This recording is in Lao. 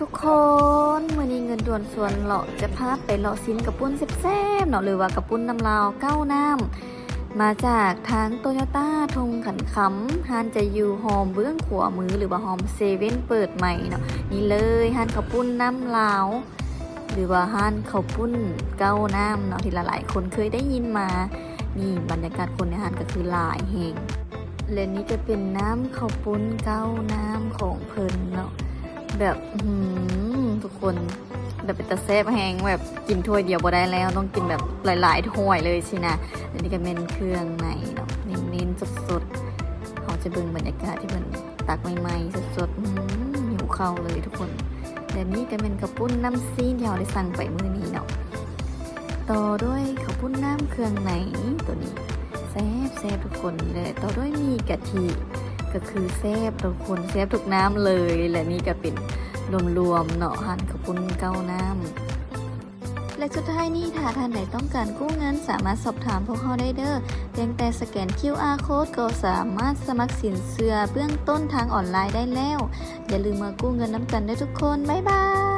ທຸກຄົນ ມື້ນີ້ເງິນດ່ວນຊວນເລາະ ຈະພາໄປເລາະຊິມກະປຸ້ນແຊບໆເນາະ ຫຼືວ່າກະປຸ້ນນ້ຳລາວເກົ້ານ້ຳ ມາຈາກທາງໂຕໂຍຕ້າທົ່ງຂັນຄຳ. ຮ້ານຈະຢູ່ຮ່ອມເບື້ອງຂວາມື ຫຼືວ່າຮ່ອມເຊເວັ່ນເປີດໃໝ່ເນາະ. ນີ້ເລີຍ ຮ້ານເຂົ້າປຸ້ນນ້ຳລາວ ຫຼືວ່າຮ້ານເຂົ້າປຸ້ນເກົ້ານ້ຳເນາະ ທີ່ຫຼາຍໆຄົນເຄີຍໄດ້ຍິນມາ. ນີ້ບັນຍາກາດຄົນໃນຮ້ານກໍຄືຫຼາຍແຮງ ແລະນີ້ກໍເປັນນ້ຳເຂົ້າປຸ້ນເກົ້ານ້ຳຂອງເພິ່ນເນາະ ແບບ ອືມ ທຸກຄົນ ແບບເປັນຕາແຊບແຮງ ແບບກິນຖ້ວຍດຽວບໍ່ໄດ້ແລ້ວ ຕ້ອງກິນແບບຫຼາຍໆຖ້ວຍເລີຍຊີ້ນະ. ແລະນີ້ກໍແມ່ນເຄື່ອງໃນເນາະ ເນັ້ນໆສົດໆ. ເຮົາຈະເບິ່ງບັນຍາກາດທີ່ເພິ່ນ ຕັກໃໝ່ໆສົດໆ ອືມ ຫິວເຂົ້າເລີຍທຸກຄົນ. ແລະນີ້ກໍແມ່ນເຂົ້າປຸ້ນນ້ຳຊີ້ນທີ່ເຮົາໄດ້ສັ່ງໄປມື້ນີ້ເນາະ ຕໍ່ດ້ວຍເຂົ້າປຸ້ນນ້ຳເຄື່ອງໃນ ໂຕນີ້ແຊບໆທຸກຄົນ ແລະຕໍ່ດ້ວຍໝີ່ກະທິ ກໍຄືແຊບທຸກຄົນ ແຊບທຸກນ້ຳເລີຍ. ແລະນີ້ກໍເປັນລວມໆເນາະ ຮ້ານເຂົ້າປຸ້ນເກົ້ານ້ຳ. ແລະສຸດທ້າຍນີ້ ຖ້າທ່ານໃດຕ້ອງການກູ້ເງິນ ສາມາດສອບຖາມພວກເຮົາໄດ້ເດີ້ ພຽງແຕ່ສະແກນຄິວອາໂຄດ ກໍສາມາດສະໝັກສິນເຊື່ອເບື້ອງຕົ້ນທາງອອນລາຍໄດ້ແລ້ວ. ຢ່າລືມມາກູ້ເງິນນຳກັນເດີ້ທຸກຄົນ. ບາຍບາຍ.